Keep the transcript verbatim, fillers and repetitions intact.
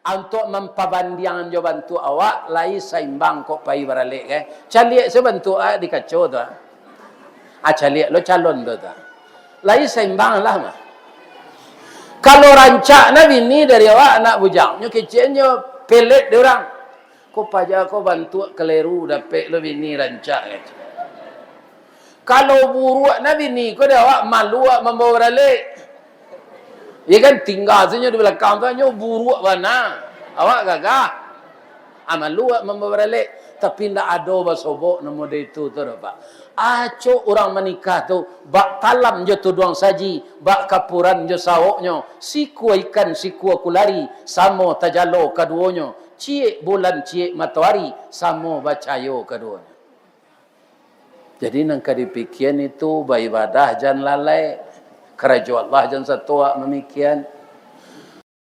Untuak mampabandiangan jo bantuak awak, lai saimbang kok pai baralek, eh. Caliak se bantuak, ah, di kaco tu, ah. Ah, caliak lo calon tu, tu. Lai saimbang lah, mah. Kalau rancak na bini dari awak, anak bujangnyo keceknyo pelet di urang. Ko paja ko bantuak kaleru dapek lo bini rancak, kato. Kalau buruak na bini ko di awak, malu awak mambawa baralek. Ya kan, tingga sajo di balakang tu, nyo buruak bana. Awak gagah. Ah, malu awak mambawa baralek. Tapi ndak ado basobok nan model itu tu doh, Pak. Acok urang manikah tu, bak talam jo tuduang saji, bak kapuran jo sawoknyo, sikua ikan, sikua kulari, samo tajalo kaduonyo, ciek bulan, ciek matoari, samo bacayo kaduonyo. Jadi, nan ka dipikian itu, baibadah jan lalai, karajo Allah jan satuak mamikian.